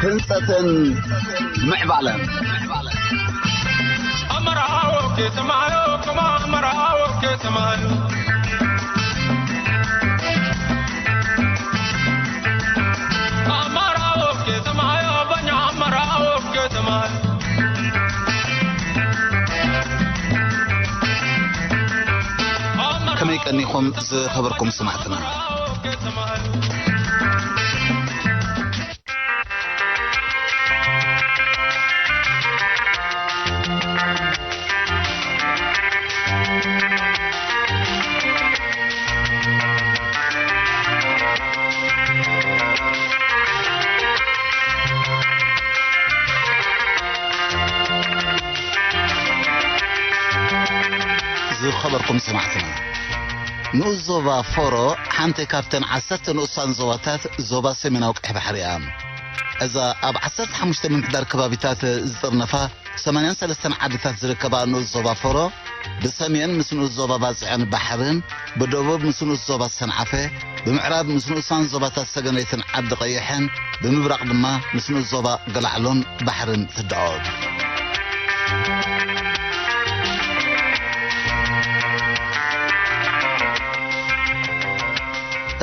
ህንጸትን ምዕባለን። ኣመራዎ ከተማዮ፣ ከማ ኣመራዎ ከተማዮ። ኣመራዎ ከተማዮ፣ በኛ ኣመራዎ ከተማዮ። ከመይ ቀኒኹም ዝኸበርኩም ሰማዕትና? ዝኸበርኩም ሰማዕትና፣ ንኡስ ዞባ ፎሮ ሓንቲ ካብተን ዓሰርተ ንኡሳን ዞባታት ዞባ ሰሜናዊ ቀይሕ ባሕሪ እያ። እዛ ኣብ ዓሰርተ ሓሙሽተ ምምሕዳር ከባቢታት ዝጥርነፋ ሰማንያን ሰለስተን ዓድታት ዝርከባ ንኡስ ዞባ ፎሮ፣ ብሰሜን ምስ ንኡስ ዞባ ባጽዕን ባሕርን፣ ብደቡብ ምስ ንኡስ ዞባ ሰንዓፈ፣ ብምዕራብ ምስ ንኡሳን ዞባታት ሰገነይትን ዓዲ ቀይሕን፣ ብምብራቕ ድማ ምስ ንኡስ ዞባ ገላዕሎን ባሕርን ትዳወብ።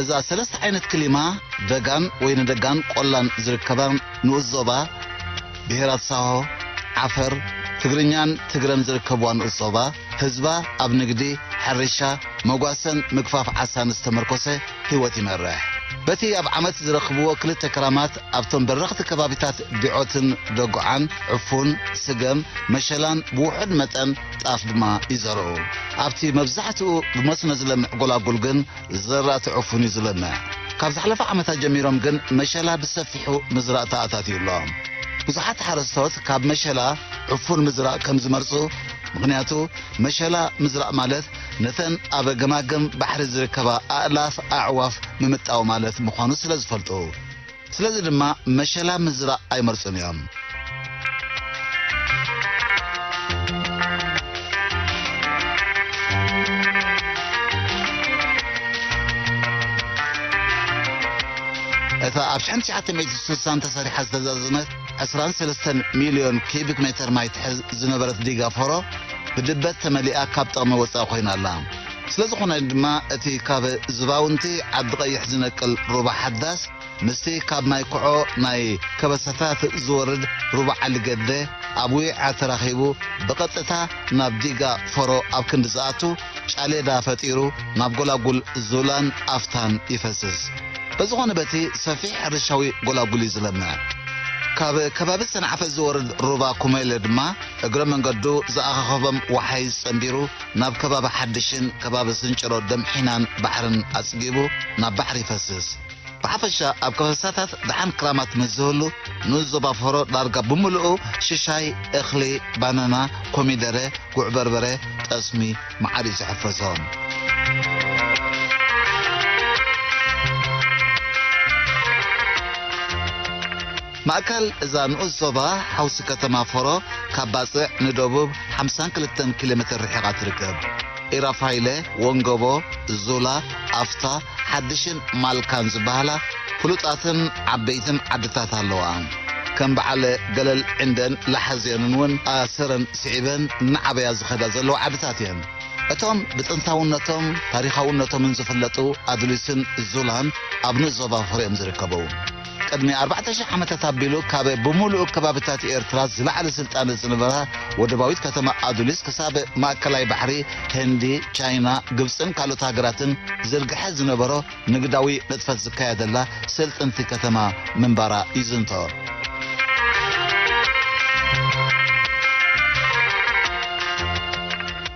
እዛ ሰለስተ ዓይነት ክሊማ፣ ደጋን ወይኒ ደጋን ቆላን ዝርከባ ንኡስ ዞባ፣ ብሄራት ሳሆ፣ ዓፈር፣ ትግርኛን ትግረን ዝርከብዋ ንኡስ ዞባ፣ ህዝባ ኣብ ንግዲ፣ ሕርሻ፣ መጓሰን ምግፋፍ ዓሳን ዝተመርኮሰ ህይወት ይመርሕ። በቲ ኣብ ዓመት ዝረኽብዎ ክልተ ክራማት፣ ኣብቶም በረኽቲ ከባቢታት ዲዖትን ደጉዓን፣ ዕፉን፣ ስገም፣ መሸላን ብውሑድ መጠን ጣፍ ድማ ይዘርኡ። ኣብቲ መብዛሕትኡ ብመስኖ ዝለምዕ ጎላጉል ግን ዝራእቲ ዕፉን እዩ ዝለምዕ። ካብ ዝሓለፈ ዓመታት ጀሚሮም ግን መሸላ ብሰፊሑ ምዝራእ ተኣታትዩ ኣሎ። ብዙሓት ሓረስቶት ካብ መሸላ ዕፉን ምዝራእ ከም ዝመርጹ፣ ምኽንያቱ መሸላ ምዝራእ ማለት ነተን ኣብ ገማግም ባሕሪ ዝርከባ ኣእላፍ ኣዕዋፍ ምምጣው ማለት ምዃኑ ስለ ዝፈልጡ። ስለዚ ድማ መሸላ ምዝራእ ኣይመርጹን እዮም። እታ ኣብ ሽሕን ትሽዓተ ሚእቲ ስሳን ተሰሪሓ ዝተዛዘመት ዕስራን ሰለስተን ሚልዮን ኪቢክ ሜተር ማይ ትሕዝ ዝነበረት ዲጋ ፎሮ ብድበት ተመሊኣ ካብ ጥቕሚ ወጻኢ ኮይና ኣላ። ስለ ዝኾነ ድማ እቲ ካብ ዝባውንቲ ዓዲ ቀይሕ ዝነቅል ሩባ ሓዳስ ምስቲ ካብ ማይ ኩዖ ናይ ከበሳታት ዝወርድ ሩባ ዓሊ ገደ ኣብ ዊዓ ተራኺቡ ብቐጥታ ናብ ዲጋ ፎሮ ኣብ ክንዲ ዝኣቱ ጫሌዳ ፈጢሩ ናብ ጎላጉል ዙላን ኣፍታን ይፈስስ። በዝኾነ በቲ ሰፊሕ ሕርሻዊ ጎላጉል እዩ ዝለምዕ። ካብ ከባቢ ሰንዓፈ ዝወርድ ሩባ ኩመለ ድማ እግረ መንገዱ ዝኣኻኸቦም ወሓይዝ ጸንቢሩ ናብ ከባቢ ሓድሽን ከባቢ ስንጭሮ ደምሒናን ባሕርን ኣጽጊቡ ናብ ባሕሪ ይፈስስ። ብሓፈሻ ኣብ ከበሳታት ደሓን ክራማት ምስ ዝህሉ ንኡስ ዞባ ፎሮ ዳርጋ ብምሉኡ ሽሻይ እኽሊ፣ ባናና፣ ኮሚደረ፣ ጉዕ በርበረ፣ ጠስሚ፣ መዓር እዩ ዝሕፈሶ። ማእከል እዛ ንኡስ ዞባ ሓውሲ ከተማ ፎሮ ካብ ባጽዕ ንደቡብ ሓምሳን ክልተን ኪሎ ሜትር ርሒቓ ትርከብ። ኢራፋይለ፣ ወንገቦ፣ ዙላ፣ ኣፍታ፣ ሓድሽን ማልካን ዝበሃላ ፍሉጣትን ዓበይትን ዓድታት ኣለዋ። ከም በዓል ገለል ዕንደን ላሓዜንን እውን ኣሰረን ስዒበን እናዓበያ ዝኸዳ ዘለዋ ዓድታት እየን። እቶም ብጥንታውነቶም ታሪኻውነቶምን ዝፍለጡ ኣዱሊስን ዙላን ኣብ ንኡስ ዞባ ፎሮ እዮም ዝርከቡ። ቅድሚ ኣርባዕተ ሽሕ ዓመታት ኣቢሉ ካብ ብምሉእ ከባብታት ኤርትራ ዝለዓለ ስልጣነ ዝነበራ ወደባዊት ከተማ ኣዱሊስ ክሳብ ማእከላይ ባሕሪ ህንዲ፣ ቻይና፣ ግብጽን ካልኦት ሃገራትን ዝርግሐ ዝነበሮ ንግዳዊ ንጥፈት ዝካየደላ ስልጥንቲ ከተማ ምንባራ ይዝንቶ።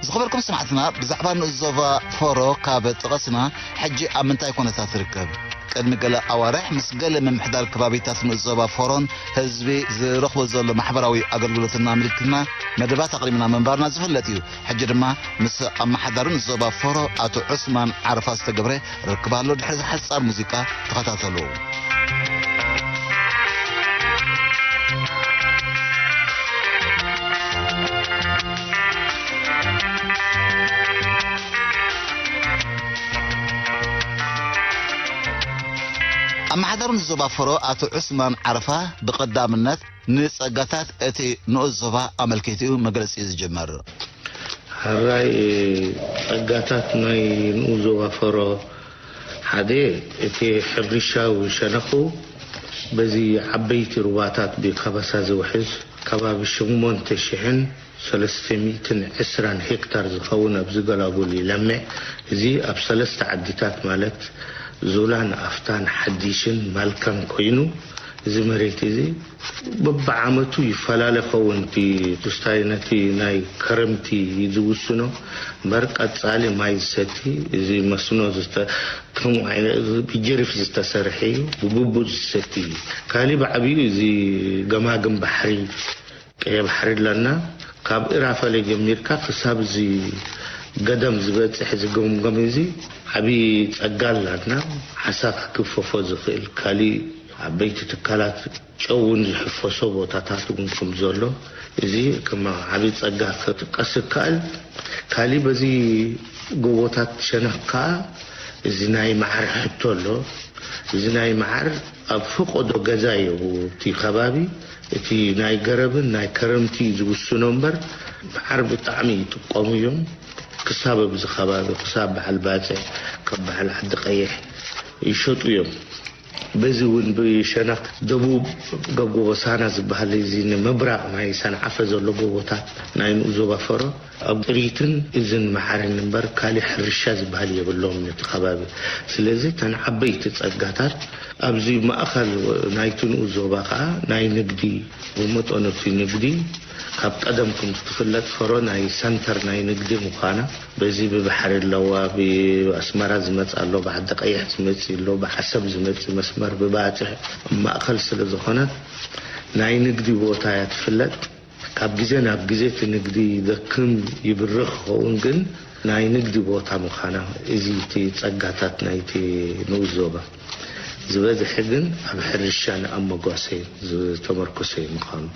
ዝኸበርኩም ሰማዕትና፣ ብዛዕባ ንኡስ ዞባ ፎሮ ካብ ጠቐስና፣ ሕጂ ኣብ ምንታይ ኩነታት ትርከብ? ቅድሚ ገለ ኣዋርሕ ምስ ገለ ምምሕዳር ከባቢታት ንኡስ ዞባ ፎሮን ህዝቢ ዝረኽቦ ዘሎ ማሕበራዊ ኣገልግሎትና ኣመልኪትና መደባት ኣቕሪብና ምንባርና ዝፍለጥ እዩ። ሕጂ ድማ ምስ ኣመሓዳሪ ንኡስ ዞባ ፎሮ ኣቶ ዑስማን ዓረፋ ዝተገብረ ርክብ ኣሎ። ድሕሪ እዚ ሓጻር ሙዚቃ ተኸታተሉ። ኣመሓዳሪ ንኡስ ዞባ ፎሮ ኣቶ ዑስማን ዓረፋ ብቐዳምነት ንጸጋታት እቲ ንኡስ ዞባ ኣመልኪቱ መግለጺ ዝጀመር። ሕራይ ጸጋታት ናይ ንኡስ ዞባ ፎሮ ሓደ እቲ ሕርሻዊ ሸነኹ በዚ ዓበይቲ ሩባታት ብከበሳ ዝውሕዝ ከባቢ ሸሞንተ ሽሕን ሰለስተ ሚእትን ዕስራን ሄክታር ዝኸውን ኣብዚ ገላጉል ይለምዕ። እዚ ኣብ ሰለስተ ዓዲታት ማለት ዙላን ኣፍታን ሓዲሽን ማልካን ኮይኑ እዚ መሬት እዚ በብዓመቱ ይፈላለ ኸውን። እቲ ክስታይ ነቲ ናይ ከረምቲ እዩ ዝውስኖ። እምበር ቀጻሊ ማይ ዝሰቲ እዚ መስኖ ዝተ-፣ ከምኡ ዓይነት እዚ ብጀሪፍ ዝተሰርሐ እዩ። ብግቡእ ዝሰቲ እዩ። ካሊእ ብዓብዩ እዚ ገማግም ባሕሪ ቀይሕ ባሕሪ ኣለና። ካብ ኢራፈለ ጀሚርካ ክሳብ እዚ ገደም ዝበጽሕ እዚ ገምገም እዚ ዓብዪ ጸጋ ኣለና። ዓሳ ክግፈፎ ዝኽእል ካሊእ ዓበይቲ ትካላት ጨው እውን ዝሕፈሶ ቦታታት እውን ከም ዘሎ እዚ ከም ዓብዪ ጸጋ ክጥቀስ ይከኣል። ካሊእ በዚ ጎቦታት ሸነኽ ከኣ እዚ ናይ መዓር ሕቶ ኣሎ። እዚ ናይ መዓር ኣብ ፈቐዶ ገዛ እዩ እቲ ከባቢ። እቲ ናይ ገረብን ናይ ከረምቲ እዩ ዝውስኖ እምበር መዓር ብጣዕሚ ይጥቀሙ እዮም። ክሳብ ኣብዚ ከባቢ ክሳብ በዓል ባጽዕ ካብ በዓል ዓዲ ቀይሕ ይሸጡ እዮም። በዚ እውን ብሸነኽ ደቡብ ገጎቦ ሳና ዝበሃል እዚ ንምብራቕ ናይ ሰንዓፈ ዘሎ ጎቦታት ናይ ንኡስ ዞባ ፈሮ ኣብ ጥሪትን እዝን መዓርን እምበር ካሊእ ሕርሻ ዝበሃል የብሎም ነቲ ከባቢ። ስለዚ እተን ዓበይቲ ጸጋታት ኣብዚ ማእኸል ናይቲ ንኡስ ዞባ ኸዓ ናይ ንግዲ ብመጠኑ እቲ ንግዲ ካብ ቀደም ከም ዝትፍለጥ ፈሮ ናይ ሰንተር ናይ ንግዲ ምዃና በዚ ብባሕሪ ኣለዋ፣ ብኣስመራ ዝመጽእ ኣሎ፣ ብዓዲ ቀይሕ ዝመጽእ ኣሎ፣ ብዓሰብ ዝመጽእ መስመር ብባጽዕ ማእኸል ስለ ዝኾነት ናይ ንግዲ ቦታ እያ ትፍለጥ። ካብ ግዜ ናብ ግዜ እቲ ንግዲ ይደክም ይብርኽ ይኸውን፣ ግን ናይ ንግዲ ቦታ ምዃና እዚ እቲ ጸጋታት ናይቲ ንኡስ ዞባ ዝበዝሐ ግን ኣብ ሕርሻን ኣብ መጓሰን ዝተመርኮሰ እዩ ምዃኑ።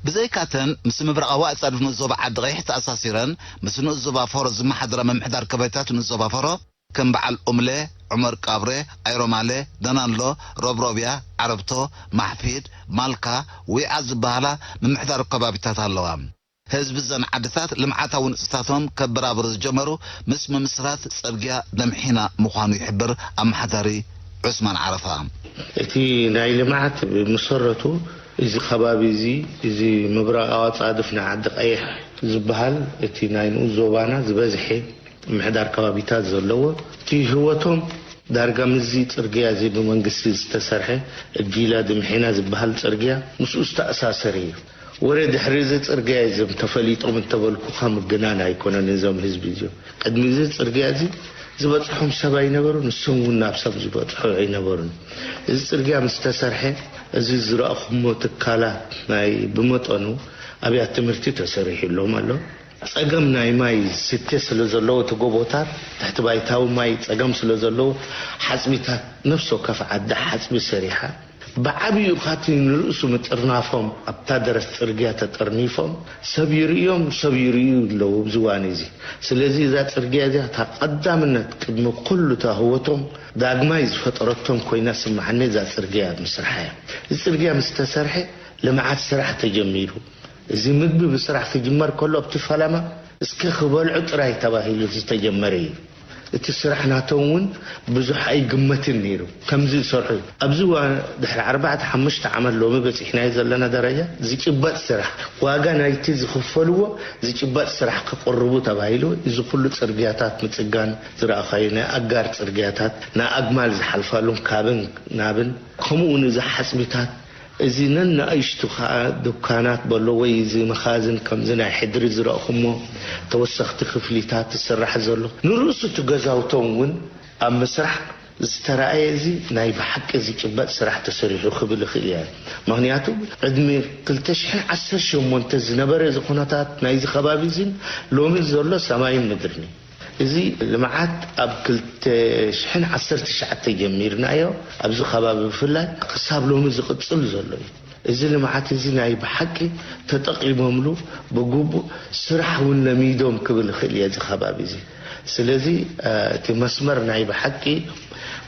ብዘይካተን ምስ ምብራቓዊ ኣጻድፍ ንኡስ ዞባ ዓዲ ቀይሕ ተኣሳሲረን ምስ ንኡስ ዞባ ፎሮ ዝመሓደራ ምምሕዳር ከባቢታት ንኡስ ዞባ ፎሮ ከም በዓል ኡምለ፣ ዑመር ቃብረ፣ ኣይሮማለ፣ ደናሎ፣ ሮብሮብያ፣ ዓረብቶ፣ ማሕፊድ፣ ማልካ፣ ዊዓ ዝበሃላ ምምሕዳር ከባቢታት ኣለዋ። ህዝቢ እዘን ዓድታት ልምዓታዊ ንጥፈታቶም ከበራብሩ ዝጀመሩ ምስ ምምስራት ጽርግያ ደምሒና ምዃኑ ይሕብር ኣመሓዳሪ ዑስማን ዓረፋ። እቲ ናይ ልምዓት ብመሰረቱ እዚ ከባቢ እዚ፣ እዚ ምብራቓዊ ኣጻድፍ ንዓዲ ቀይሕ ዝበሃል እቲ ናይ ንኡስ ዞባና ዝበዝሐ ምምሕዳር ከባቢታት ዘለዎ፣ እቲ ህይወቶም ዳርጋ ምስዚ ጽርግያ እዚ ብመንግስቲ ዝተሰርሐ እጊላ ድምሒና ዝበሃል ጽርግያ ምስኡ ዝተኣሳሰረ እዩ። ወረ ድሕሪ እዚ ጽርግያ እዩ እዞም ተፈሊጦም እንተበልኩኻ ምግናን ኣይኮነን። እዞም ህዝቢ እዚኦም ቅድሚ እዚ ጽርግያ እዚ ዝበጽሖም ሰብ ኣይነበሩን፣ ንሶም እውን ናብ ሰብ ዝበጽሑ ኣይነበሩን። እዚ ጽርግያ ምስ ተሰርሐ እዚ ዝረኣኹሞ ትካላት ናይ ብመጠኑ ኣብያት ትምህርቲ ተሰሪሑሎም ኣሎ። ጸገም ናይ ማይ ስቴ ስለ ዘለዎ እቲ ጎቦታት ትሕቲ ባይታዊ ማይ ጸገም ስለ ዘለዎ ሓጽቢታት ነፍሲ ወከፍ ዓዲ ሓጽቢ ሰሪሓ ብዓብዩ ካቲ ንርእሱ ምጥርናፎም ኣብታ ደረት ጽርግያ ተጠርኒፎም ሰብ ይርእዮም ሰብ ይርእዩ ኣለዉ ኣብዚ እዋን እዚ። ስለዚ እዛ ጽርግያ እዚኣ እታ ቀዳምነት ቅድሚ ኩሉ እታ ህወቶም ዳግማይ ዝፈጠረቶም ኮይና ስምዓኒ እዛ ጽርግያ ምስርሓ እያ። እዚ ጽርግያ ምስ ተሰርሐ ልምዓት ስራሕ ተጀሚሩ። እዚ ምግቢ ብስራሕ ክጅመር ከሎ ኣብቲ ፈለማ እስከ ክበልዑ ጥራይ ተባሂሉ ዝተጀመረ እዩ። እቲ ስራሕ ናቶም እውን ብዙሕ ኣይግመትን ነይሩ። ከምዚ ዝሰርሑ ኣብዚ እዋን ድሕሪ ኣርባዕተ ሓሙሽተ ዓመት ሎሚ በፂሕናዮ ዘለና ደረጃ ዝጭበጥ ስራሕ፣ ዋጋ ናይቲ ዝኽፈልዎ ዝጭበጥ ስራሕ ክቕርቡ ተባሂሉ፣ እዚ ኩሉ ፅርግያታት ምፅጋን ዝረኣኻዮ፣ ናይ ኣጋር ፅርግያታት፣ ናይ ኣግማል ዝሓልፋሉን ካብን ናብን፣ ከምኡ እውን እዚ ሓፅቢታት፣ እዚ ነናእሽቱ ከዓ ዱካናት በሎ ወይ እዚ መኻዝን ከምዚ ናይ ሕድሪ ዝረእኹሞ ተወሰኽቲ ክፍሊታት ዝስራሕ ዘሎ፣ ንርእሱ እቲ ገዛውቶም እውን ኣብ ምስራሕ ዝተራእየ፣ እዚ ናይ ብሓቂ ዝጭበጥ ስራሕ ተሰሪሑ ክብል እኽእል እየ። ምኽንያቱ፣ ዕድሚ ክልተ ሽሕን ዓሰርተ ሸሞንተ ዝነበረ እዚ ኩነታት ናይዚ ከባቢ እዚን ሎሚ ዘሎ ሰማይን ምድርን እዩ። እዚ ልምዓት ኣብ ክልተ ሽሕን ዓሰርተ ትሽዓተ ጀሚርናዮ፣ ኣብዚ ከባቢ ብፍላይ ክሳብ ሎሚ ዝቕጽል ዘሎ እዩ። እዚ ልምዓት እዚ ናይ ብሓቂ ተጠቒሞምሉ ብግቡእ ስራሕ እውን ለሚዶም ክብል እኽእል እየ እዚ ከባቢ እዚ። ስለዚ፣ እ፣ እቲ መስመር ናይ ብሓቂ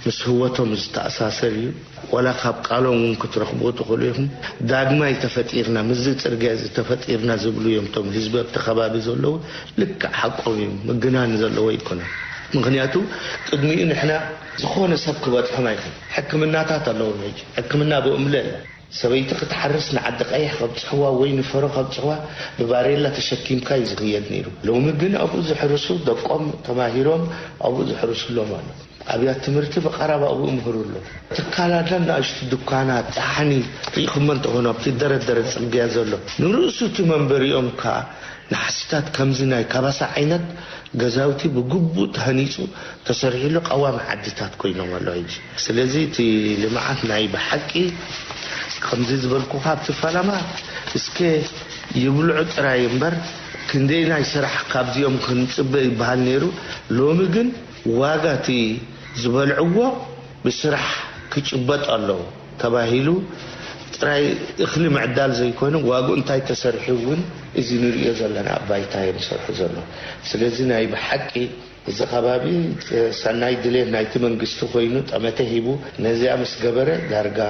ምስ ህይወቶም ዝተኣሳሰር እዩ። ዋላ ካብ ቃሎም እውን ክትረኽብዎ ትኽእሉ ኢኹም። ዳግማይ ተፈጢርና፣ ምስዚ ጽርግያ እዚ ተፈጢርና ዝብሉ እዮም እቶም ህዝቢ ኣብቲ ከባቢ ዘለዉ። ልክዕ ሓቆም እዮም፣ ምግናን ዘለዎ ኣይኮነን። ምኽንያቱ ቅድሚኡ ንሕና ዝኾነ ሰብ ክበጽሖም ኣይኮነን። ሕክምናታት ኣለዎም፣ ሕጂ ሕክምና ብእምለ ኣሎ። ሰበይቲ ክትሓርስ ንዓዲ ቀይሕ ከብጽሕዋ ወይ ንፈሮ ከብጽሕዋ ብባሬላ ተሸኪምካ እዩ ዝኽየድ ነይሩ። ሎሚ ግን ኣብኡ ዝሕርሱ ደቆም ተማሂሮም ኣብኡ ዝሕርሱሎም ኣሎ። ኣብያት ትምህርቲ ብቐረባ ኣብኡ ይምህሩ ኣሎ። ትካላት ንኣሽቱ ድኳናት፣ ጻሕኒ ርኢኹሞ እንተኾኑ ኣብቲ ደረደረ ጽርግያ ዘሎ ንርእሱ እቲ መንበሪኦም ከኣ ናሕስታት ከምዚ ናይ ካባሳ ዓይነት ገዛውቲ ብግቡእ ተሃኒጹ ተሰሪሕሉ ቀዋሚ ዓድታት ኮይኖም ኣለዉ ሕጂ። ስለዚ እቲ ልምዓት ናይ ብሓቂ ከምዚ ዝበልኩኻ ኣብቲ ፈለማ እስከ ይብልዑ ጥራይ እምበር ክንደይ ናይ ስራሕ ካብዚኦም ክንጽበ ይበሃል ነይሩ። ሎሚ ግን ዋጋ እቲ ዝበልዕዎ ብስራሕ ክጭበጥ ኣለዎ ተባሂሉ ጥራይ እኽሊ ምዕዳል ዘይኮነ ዋግኡ እንታይ ተሰሪሑ እውን እዚ ንርእዮ ዘለና ኣብ ባይታ እዮም ዝሰርሑ ዘለዉ። ስለዚ ናይ ብሓቂ እዚ ከባቢ ሰናይ ድሌት ናይቲ መንግስቲ ኮይኑ ጠመተ ሂቡ ነዚኣ ምስ ገበረ ዳርጋ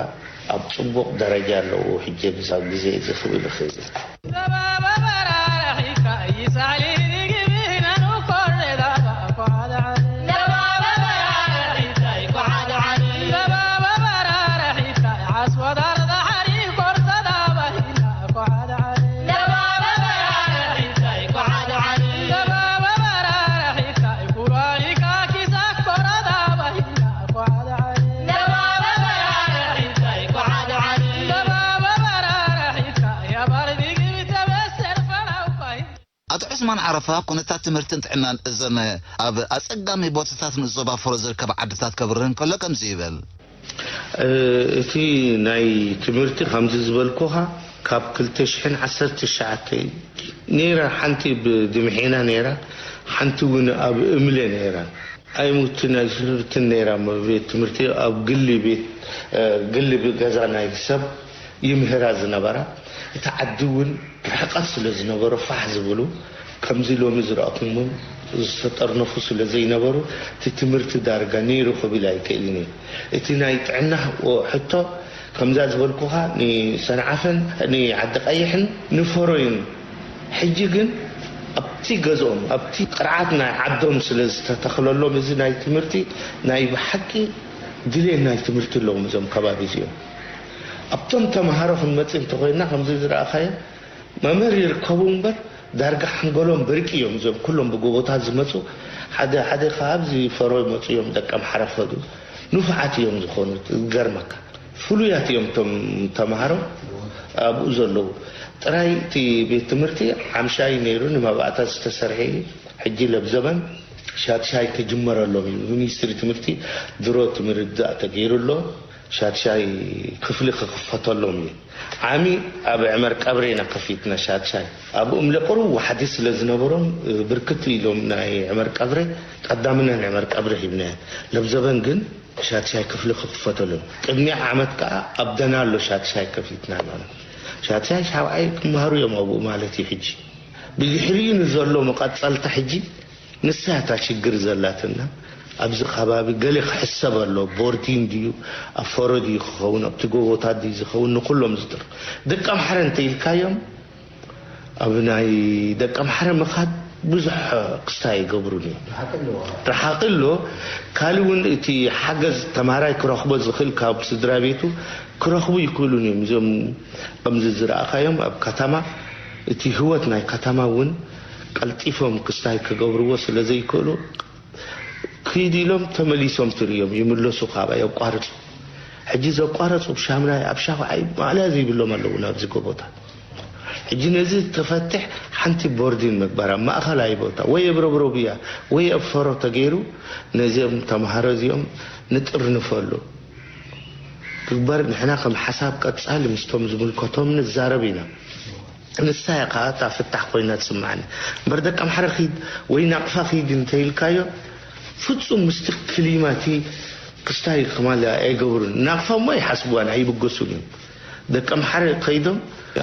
ኣብ ጽቡቕ ደረጃ ኣለዉ ሕጂ ብዛብ ግዜ እዚ ክብል እኽእል። ኣቶ ዑስማን ዓረፋ፣ ኩነታት ትምህርትን ጥዕናን እዘን ኣብ ኣጸጋሚ ቦታታት ንዞባ ፎሮ ዝርከባ ዓድታት ከብርህ እንከሎ ከምዚ ይብል። እ፣ እቲ ናይ ትምህርቲ ከምዚ ዝበልኩኻ ካብ ክልተ ሽሕን ዓሰርተ ትሽዓተ ነይራ፣ ሓንቲ ብድምሒና ነይራ፣ ሓንቲ እውን ኣብ እምለ ነይራ። ኣይሙትን ኣይስርትን ነይራ። ቤት ትምህርቲ ኣብ ግሊ ቤት፣ እ፣ ግሊ ገዛ ናይ ሰብ ይምህራ ዝነበራ። እቲ ዓዲ እውን ርሕቀት ስለ ዝነበሮ ፋሕ ዝብሉ ከምዚ ሎሚ ዝረኣኹሞም ዝተጠርነፉ ስለ ዘይነበሩ እቲ ትምህርቲ ዳርጋ ነይሩ ክብል ኣይክእልን እየ። እቲ ናይ ጥዕና ሕቶ ከምዛ ዝበልኩኻ ንሰንዓፈን ንዓዲ ቀይሕን ንፈሮይን ሕጂ ግን ኣብቲ ገዝኦም ኣብቲ ቅርዓት ናይ ዓዶም ስለ ዝተተኽለሎም እዚ ናይ ትምህርቲ ናይ ብሓቂ ድሌት ናይ ትምህርቲ ኣለዎም እዞም ከባቢ እዚኦም። ኣብቶም ተምሃሮ ክንመጽእ እንተኾይንና ከምዚ ዝረኣኻዮ መምህር ይርከቡ እምበር ዳርጋ ሓንጎሎም በርቂ እዮም እዞም ኩሎም ብጎቦታት ዝመጹ። ሓደ ሓደ ካብ ኣብዚ ፈሮ ይመጹ እዮም ደቀምሓረ ክኸዱ። ንፉዓት እዮም ዝኾኑ ዝገርመካ። ፍሉያት እዮም እቶም ተምሃሮ ኣብኡ ዘለዉ። ጥራይ እቲ ቤት ትምህርቲ ሓምሻይ ነይሩ ንመባእታ ዝተሰርሐ እዩ። ሕጂ ለብዘበን ሻድሻይ ክጅመረሎም እዩ። ብሚኒስትሪ ትምህርቲ ድሮ እቲ ምርዳእ ተገይሩ ኣሎ። ሻድሻይ ክፍሊ ክኽፈተሎም እዩ። ዓሚ ኣብ ዕመር ቀብሬ ኢና ከፊትና ሻድሻይ። ኣብኡ እምለ ቁሩብ ዋሕዲ ስለ ዝነበሮም ብርክት ኢሎም ናይ ዕመር ቀብሬ ቀዳምና ንዕመር ቀብሬ ሂብናዮ። ለብዘበን ግን ሻድሻይ ክፍሊ ክኽፈተሎም። ቅድሚ ዓመት ከኣ ኣብ ደናሎ ሻድሻይ ከፊትና ኣለና። ሻድሻይ ሻብዓይ ክመሃሩ እዮም ኣብኡ ማለት እዩ ሕጂ። ብድሕሪኡ ንዘሎ መቐጸልታ ሕጂ ንሳ እታ ሽግር ዘላትና ኣብዚ ከባቢ ገለ ክሕሰብ ኣሎ። ቦርዲን ድዩ ኣብ ፈሮ ድዩ ክኸውን ኣብቲ ጎቦታት ድዩ ዝኸውን ንኩሎም ዝጥር ደቂ ኣምሓረ እንተኢልካዮም ኣብ ናይ ደቂ ኣምሓረ ምኻድ ብዙሕ ክስታይ ይገብሩን እዮም። ርሓቂ ኣሎ። ካልእ እውን እቲ ሓገዝ ተምሃራይ ክረኽቦ ዝኽእል ካብ ስድራ ቤቱ ክረኽቡ ይክእሉን እዮም። እዞም ከምዚ ዝረኣኻዮም ኣብ ከተማ፣ እቲ ህይወት ናይ ከተማ እውን ቀልጢፎም ክስታይ ክገብርዎ ስለ ዘይክእሉ፣ ክይድ ኢሎም ተመሊሶም ትርእዮም፣ ይምለሱ፣ ካባይ የቋርጹ። ሕጂ ዘቋረጹ፣ ሻምናይ ኣብ ሻውዓይ ማእለያ ዘይብሎም ኣለዉ ናብዚ ጎቦታት። ሕጂ ነዚ ተፈትሕ ሓንቲ ቦርዲን ምግባር ኣብ ማእኸላይ ቦታ ወይ ኣብ ረብረብያ ወይ ኣብ ፈሮ ተገይሩ ነዚኦም ተምሃሮ እዚኦም ንጥርንፈሉ ትግበር። ንሕና ከም ሓሳብ ቀጻሊ ምስቶም ዝምልከቶም ንዛረብ ኢና። ንሳ እያ ከዓ እታ ፍታሕ ኮይና ትስምዓኒ። እምበር ደቂ ኣምሓረ ኪድ ወይ ናቕፋ ኪድ እንተኢልካዮ ፍጹም ምስቲ ክሊማ እቲ ክስታይ ክማል ኣይገብሩን። ናቕፋ እሞ ኣይሓስብዋን ኣይብገሱን እዮም። ደቂ ኣምሓረ ከይዶም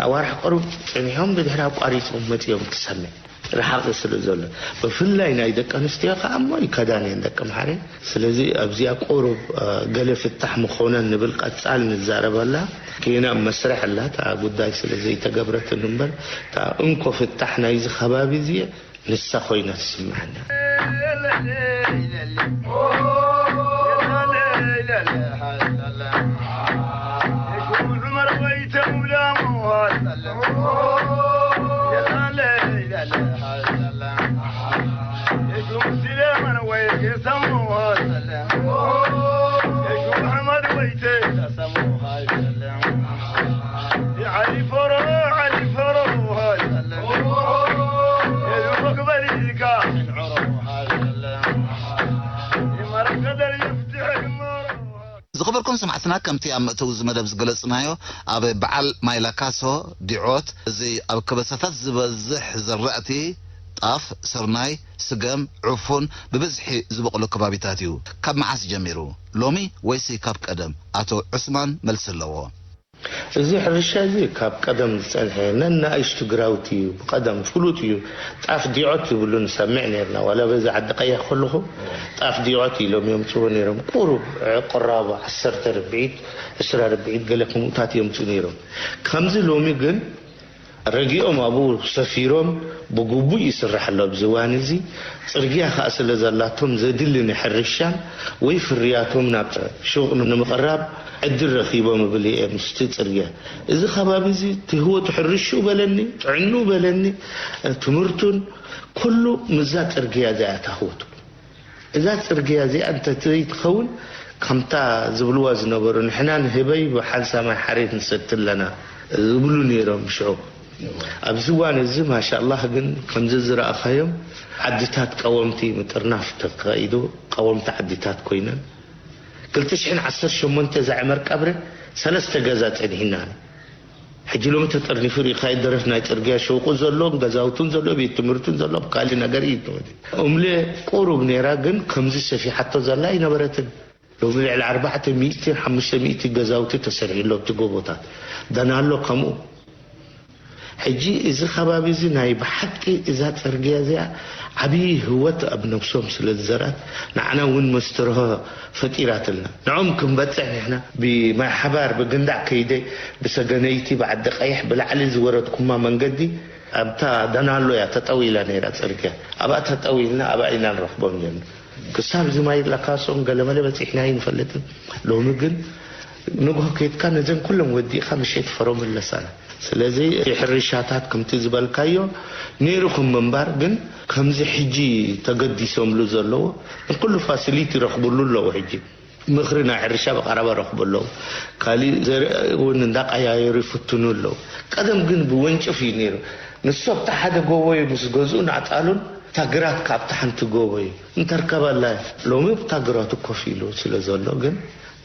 ኣዋርሕ ቀሩብ ጸኒሖም ብድሕሪ ኣቋሪጾም መጺኦም ትሰምዕ። ርሓቂ ስለ ዘሎ ብፍላይ ናይ ደቂ ኣንስትዮ ከዓ እሞ ይከዳን እየን ደቂ ኣምሓረ። ስለዚ ኣብዚኣ ቁሩብ ገለ ፍታሕ ምኾነን ንብል ቀጻል ንዛረበላ። ጌና ኣብ መስርሕ ኣላ እታ ጉዳይ ስለ ዘይተገብረትን እምበር እታ እንኮ ፍታሕ ናይዚ ከባቢ እዚ ንሳ ኮይና ትስምዓና። ዝኸበርኩም ሰማዕትና፣ ከምቲ ኣብ መእተዊ እዚ መደብ ዝገለጽናዮ፣ ኣብ በዓል ማይላካሶ ዲዖት፣ እዚ ኣብ ከበሳታት ዝበዝሕ ዘራእቲ ጣፍ፣ ስርናይ፣ ስገም፣ ዕፉን ብብዝሒ ዝበቑሎ ከባቢታት እዩ። ካብ መዓስ ጀሚሩ? ሎሚ ወይሲ ካብ ቀደም? ኣቶ ዑስማን መልሲ ኣለዎ። እዚ ሕርሻ እዚ ካብ ቀደም ዝጸንሐ ነናእሽቱ ግራውቲ እዩ። ብቐደም ፍሉጥ እዩ። ጣፍ ዲዖት ዝብሉ ንሰምዕ ነርና። ዋላ በዚ ዓዲ ቀይሕ ከለኹ ጣፍ ዲዖት ኢሎም የምጽዎ ነይሮም። ቁሩብ ቅራቡ ዓሰርተ ርብዒት፣ ዕስራ ርብዒት ገለ ከምኡታት የምጹ ነይሮም። ከምዚ ሎሚ ግን ረጊኦም ኣብኡ ሰፊሮም ብግቡእ ይስራሕ ኣሎ ኣብዚ እዋን እዚ። ጽርግያ ከኣ ስለ ዘላቶም ዘድሊ ንሕርሻን ወይ ፍርያቶም ናብ ሹቕ ንምቕራብ ዕድል ረኺቦም እብል እየ ምስቲ ጽርግያ። እዚ ከባቢ እዚ ትህወቱ ሕርሽኡ በለኒ፣ ጥዕንኡ በለኒ፣ ትምህርቱን ኩሉ ምስዛ ጽርግያ እዚኣ እያ ታህወቱ። እዛ ጽርግያ እዚኣ እንተዘይትኸውን ከምታ ዝብልዋ ዝነበሩ ንሕና ንህበይ ብሓንሳብ ማይ ሓሬት ንሰቲ ኣለና ዝብሉ ነይሮም ሽዑ። ኣብዚ እዋን እዚ ማሻላህ ግን ከምዚ ዝረኣኻዮም ዓድታት ቀወምቲ ምጥርናፍ ተኻይዱ ቀወምቲ ዓድታት ኮይነን ክልተ ሽሕን ዓሰርተ ሸሞንተ እዛ ዕመር ቀብረ ሰለስተ ገዛ ጸኒሕና። ሕጂ ሎሚ ተጠርኒፉ ርኢኻዮ ደረት ናይ ጽርግያ ሸውቁ ዘሎ ገዛውቱን ዘሎ ቤት ትምህርቱን ዘሎ ካልእ ነገር እዩ። እምለ ቁሩብ ነይራ ግን ከምዚ ሰፊሓቶ ዘላ ኣይነበረትን። ሎሚ ልዕሊ ኣርባዕተ ሚእትን ሓሙሽተ ሚእቲ ገዛውቲ ተሰሪሕሎ ኣብቲ ጎቦታት ደናሎ ከምኡ። ሕጂ እዚ ከባቢ እዚ ናይ ብሓቂ እዛ ጽርግያ እዚኣ ዓብዪ ህወት ኣብ ነብሶም ስለ ዝዘርኣት ንዓና እውን መስተርሆ ፈጢራትልና። ንዖም ክንበጽሕ ንሕና ብማይ ሓባር ብግንዳዕ ከይደ ብሰገነይቲ ብዓዲ ቀይሕ ብላዕሊ ዝወረድኩማ መንገዲ ኣብታ ደናሎ እያ ተጠው ኢላ ነይራ ጽርግያ። ኣብኣ ተጠው ኢልና ኣብኣ ኢና ንረኽቦም ነርና። ክሳብ እዚ ማይ ለካሶም ገለመለ በጺሕና ኣይንፈልጥን። ሎሚ ግን ንግሆ ከይድካ ነዘን ኩለን ወዲእካ ምሸት ፈሮ ምለሳና። ስለዚ እቲ ሕርሻታት ከምቲ ዝበልካዮ ነይሩኹም ምንባር ግን ከምዚ ሕጂ ተገዲሶምሉ ዘለዎ ንኩሉ ፋሲሊቲ ይረኽብሉ ኣለዉ። ሕጂ ምኽሪ ናይ ሕርሻ ብቐረባ ረኽቡ ኣለዉ። ካሊእ ዘርኢ እውን እንዳቀያየሩ ይፍትኑ ኣለዉ። ቀደም ግን ብወንጭፍ እዩ ነይሩ። ንሱ ኣብቲ ሓደ ጎቦ እዩ ምስ ገዝኡን ኣጣሉን እታ ግራት ካብቲ ሓንቲ ጎቦ እዩ እንተርከበላ። ሎሚ ኣብታ ግራቱ ኮፍ ኢሉ ስለ ዘሎ ግን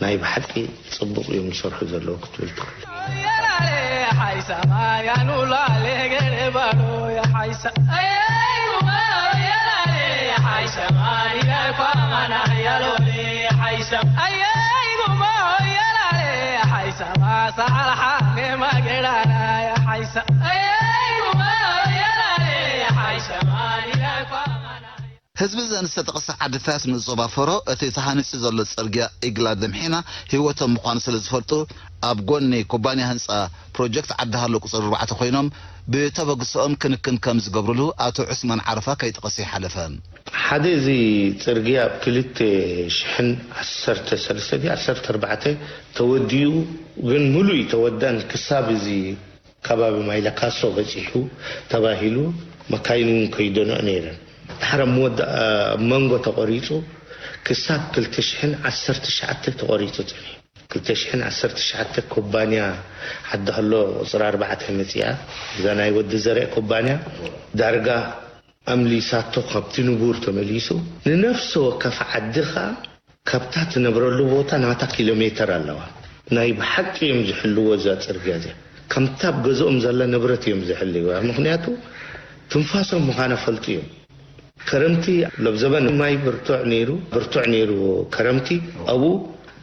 ናይ ብሓቂ ጽቡቕ እዮም ዝሰርሑ ዘለዉ ክትብል ትኽእል። ህዝቢ እዘን ዝተጠቕሳ ዓድታት ንዞባ ፈሮ እቲ ተሃኒጹ ዘሎ ጽርግያ ኢግላ ደምሒና ህይወቶም ምዃኑ ስለ ዝፈልጡ፣ ኣብ ጎኒ ኩባንያ ህንጻ ፕሮጀክት ዓዲ ሃሎ ቁጽሪ ኣርባዕተ ኮይኖም ብተበግሶኦም ክንክን ከም ዝገብርሉ ኣቶ ዑስማን ዓረፋ ከይጠቐሰ ይሓለፈ። ሓደ እዚ ጽርግያ ኣብ ክልተ ሽሕን ዓሰርተ ሰለስተ ድዩ ዓሰርተ ኣርባዕተ ተወዲኡ፣ ግን ሙሉእ ይተወዳን ክሳብ እዚ ከባቢ ማይለካሶ በጺሑ ተባሂሉ፣ መካይን እውን ከይደንኦ ነይረን። ድሓር ኣብ መወዳ-፣ ኣብ መንጎ ተቖሪጹ ክሳብ ክልተ ሽሕን ዓሰርተ ትሽዓተ ተቖሪጹ ጸኒሑ። ክልተ ሽሕን ዓሰርተ ትሽዓተ ኩባንያ ዓዲ ሃሎ ቁጽሪ ኣርባዕተ መጺኣ፣ እዛ ናይ ወዲ ዘርአ ኩባንያ ዳርጋ ኣምሊሳቶ፣ ካብቲ ንቡር ተመሊሱ። ንነፍሲ ወከፍ ዓዲ ኸኣ ካብታ ትነብረሉ ቦታ ናታ ኪሎ ሜተር ኣለዋ። ናይ ብሓቂ እዮም ዝሕልዎ እዛ ጽርግያ እዚኣ። ከምታ ኣብ ገዝኦም ዘላ ንብረት እዮም ዝሕልዋ። ምኽንያቱ ትንፋሶም ምዃና ፈልጡ እዮም። ከረምቲ፣ ሎብ ዘበን ማይ ብርቱዕ ነይሩ፣ ብርቱዕ ነይሩ ከረምቲ። ኣብኡ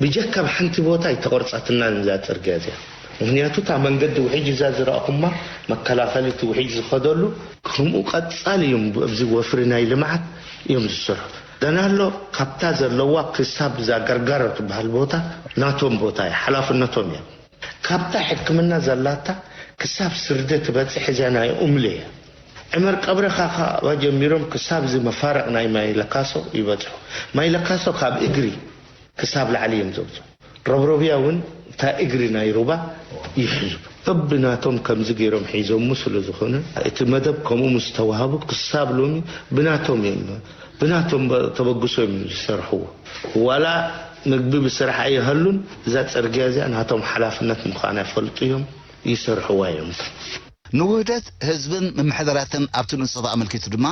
ብጀካ ኣብ ሓንቲ ቦታ ኣይተቖርጻትናን እዛ ጽርግያ እዚኣ። ምኽንያቱ እታ መንገዲ ውሒጅ እዛ ዝረኣኹማ መከላኸሊ እቲ ውሒጅ ዝኸደሉ፣ ከምኡ ቀጻሊ እዮም ኣብዚ ወፍሪ ናይ ልምዓት እዮም ዝሰርሑ። ደናሎ ካብታ ዘለዋ ክሳብ እዛ ገርጋሮ ትበሃል ቦታ ናቶም ቦታ እያ፣ ሓላፍነቶም እያ። ካብታ ሕክምና ዘላታ ክሳብ ስርደ ትበጽሕ እዚኣ ናይ ኡምለ እያ። ዕመር ቀብረ ካኻባ ጀሚሮም ክሳብ እዚ መፋረቕ ናይ ማይ ለካሶ ይበጽሑ። ማይ ለካሶ ካብ እግሪ ክሳብ ላዕሊ እዮም ዘውጽኡ። ረብረብያ እውን እታ እግሪ ናይ ሩባ ይሕዙ። በብናቶም ከምዚ ገይሮም ሒዞሙ ስለ ዝኾነ፣ እቲ መደብ ከምኡ ምስ ተዋህቡ ክሳብ ሎሚ ብናቶም እዮም፣ ብናቶም ተበግሶ እዮም ዝሰርሕዎ። ዋላ ምግቢ ብስራሕ ኣይሃሉን፣ እዛ ጽርግያ እዚኣ ናቶም ሓላፍነት ምዃና ይፈልጡ እዮም፣ ይሰርሕዋ እዮም። ንውህደት ህዝብን ምምሕዳራትን ኣብቲ ንኡስ ዞባ ኣመልኪቱ ድማ፣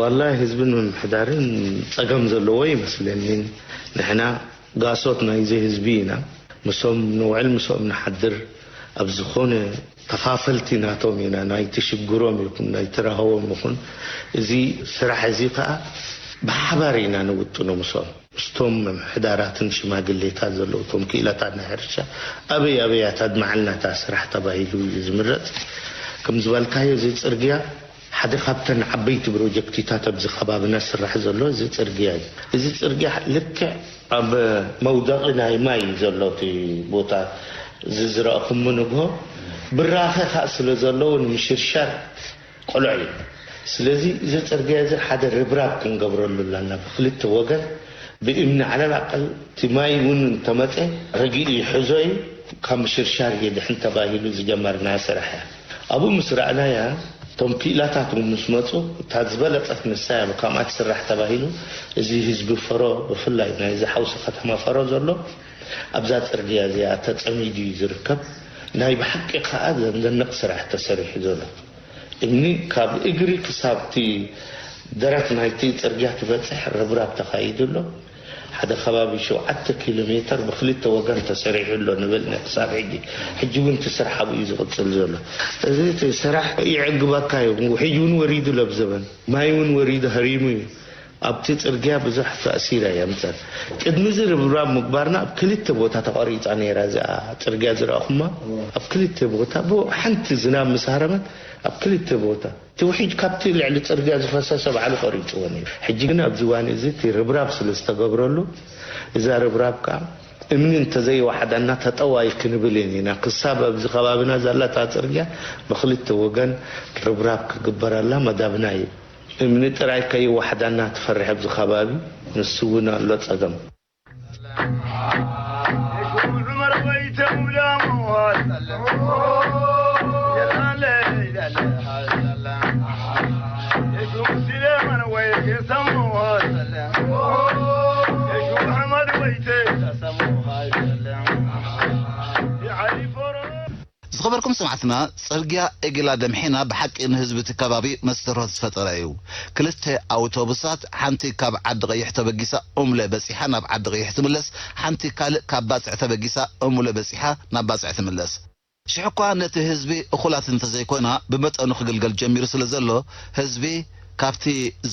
ዋላሂ ህዝብን ምምሕዳርን ጸገም ዘለዎ ይመስለኒ። ንሕና ጋሶት ናይዚ ህዝቢ ኢና። ምሶም ንውዕል፣ ምሶም ንሓድር። ኣብ ዝኾነ ተኻፈልቲ ናቶም ኢና፣ ናይቲ ሽግሮም ይኹን ናይቲ ራህዎም ይኹን። እዚ ስራሕ እዚ ከኣ ብሓባር ኢና ንውጥኖ ምሶም። ምስቶም ምምሕዳራትን ሽማግሌታት ዘለዉ፣ እቶም ክኢላታት ናይ ሕርሻ ኣበይ ኣበይ እያ ታድመዓልና እታ ስራሕ ተባሂሉ እዩ ዝምረጽ። ከም ዝበልካዮ እዚ ጽርግያ ሓደ ካብተን ዓበይቲ ፕሮጀክትታት ኣብዚ ከባብና ዝስራሕ ዘሎ እዚ ጽርግያ እዩ። እዚ ጽርግያ ልክዕ ኣብ መውደቒ ናይ ማይ እዩ ዘሎ እቲ ቦታ እዚ ዝረኣኹም ንግሆ። ብራኸ ኸኣ ስለ ዘለዎ ንምሽርሻር ቅሉዕ እዩ። ስለዚ እዚ ጽርግያ እዚ ሓደ ርብራብ ክንገብረሉ ኣለና። ብክልተ ወገን ብእምኒ፣ ዓለል ኣቀል እቲ ማይ እውን እንተመጸ ረጊኡ ይሕዞ እዩ። ካብ ምሽርሻር የድሕን ተባሂሉ ዝጀመርና ስራሕ እያ። ኣብኡ ምስ ረኣናያ፣ እቶም ክኢላታት እውን ምስ መጹ፣ እታ ዝበለጸት ንሳ እያ፣ ብከምኣ ትስራሕ ተባሂሉ፣ እዚ ህዝቢ ፈሮ፣ ብፍላይ ናይዚ ሓውሲ ከተማ ፈሮ ዘሎ ኣብዛ ጽርግያ እዚኣ ተጸሚዱ እዩ ዝርከብ። ናይ ብሓቂ ከኣ ዘንደንቕ ስራሕ ተሰሪሑ ዘሎ። እምኒ ካብ እግሪ ክሳብ እቲ ደረት ናይቲ ጽርግያ ትበጽሕ ርብራብ ተኻይዱ ኣሎ። ሓደ ከባቢ ሸውዓተ ኪሎ ሜተር ብክልተ ወገን ተሰሪሑ ኣሎ ንብል ነ ክሳብ ሕጂ። ሕጂ እውን እቲ ስራሕ ኣብኡ እዩ ዝቕጽል ዘሎ። እዚ እቲ ስራሕ ይዕግበካ እዩ። ውሒጅ እውን ወሪዱ ለብ ዘበን። ማይ እውን ወሪዱ፣ ሃሪሙ እዩ። ኣብቲ ጽርግያ ብዙሕ ተእሲር ኣየምጸን። ቅድሚ እዚ ርብራብ ምግባርና ኣብ ክልተ ቦታ ተቋሪጻ ነይራ እዛ ጽርግያ ዝረኣኹማ። ኣብ ክልተ ቦታ ብሓንቲ ዝናብ ምስ ሃረመት ኣብ ክልተ ቦታ እቲ ውሒጅ ካብቲ ልዕሊ ጽርግያ ዝፈሰሰ ባዕሉ ቆሪጽዎ ነይሩ። ሕጂ ግን ኣብዚ እዋን እዚ እቲ ርብራብ ስለ ዝተገብረሉ እዛ ርብራብ ከኣ እምኒ እንተዘይወሓዳና ተጠዋይ ክንብል ኢና። ክሳብ ኣብዚ ከባቢና ዘላ እታ ጽርግያ ብክልተ ወገን ርብራብ ክግበረላ መደብና እዩ። እምኒ ጥራይ ከይወሓዳና ትፈርሕ ኣብዚ ከባቢ፣ ንሱ እውን ኣሎ ጸገም። ዝኸበርኩም ሰማዕትና፣ ጽርግያ እግላ ደምሒና ብሓቂ ንህዝቢ እቲ ከባቢ መስተርሆት ዝፈጠረ እዩ። ክልተ ኣውቶቡሳት፣ ሓንቲ ካብ ዓዲ ቀይሕ ተበጊሳ ኡምለ በጺሓ ናብ ዓዲ ቀይሕ ትምለስ፣ ሓንቲ ካልእ ካብ ባጽዕ ተበጊሳ ኡምለ በጺሓ ናብ ባጽዕ ትምለስ። ሽሕ እኳ ነቲ ህዝቢ እኹላት እንተዘይኮና፣ ብመጠኑ ክግልገል ጀሚሩ ስለ ዘሎ፣ ህዝቢ ካብቲ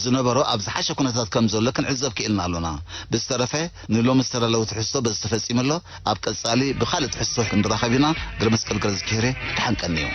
ዝነበሮ ኣብ ዝሓሸ ኩነታት ከም ዘሎ ክንዕዘብ ክኢልና ኣሎና። ብዝተረፈ፣ ንሎሚ ዝተዳለወ ትሕዝቶ በዚ ተፈጺሙ ኣሎ። ኣብ ቀጻሊ ብኻልእ ትሕዝቶ ክንራኸብ ኢና። ገብረመስቀል ገረዝጊሄሬ፣ ደሓን ቀንዩ።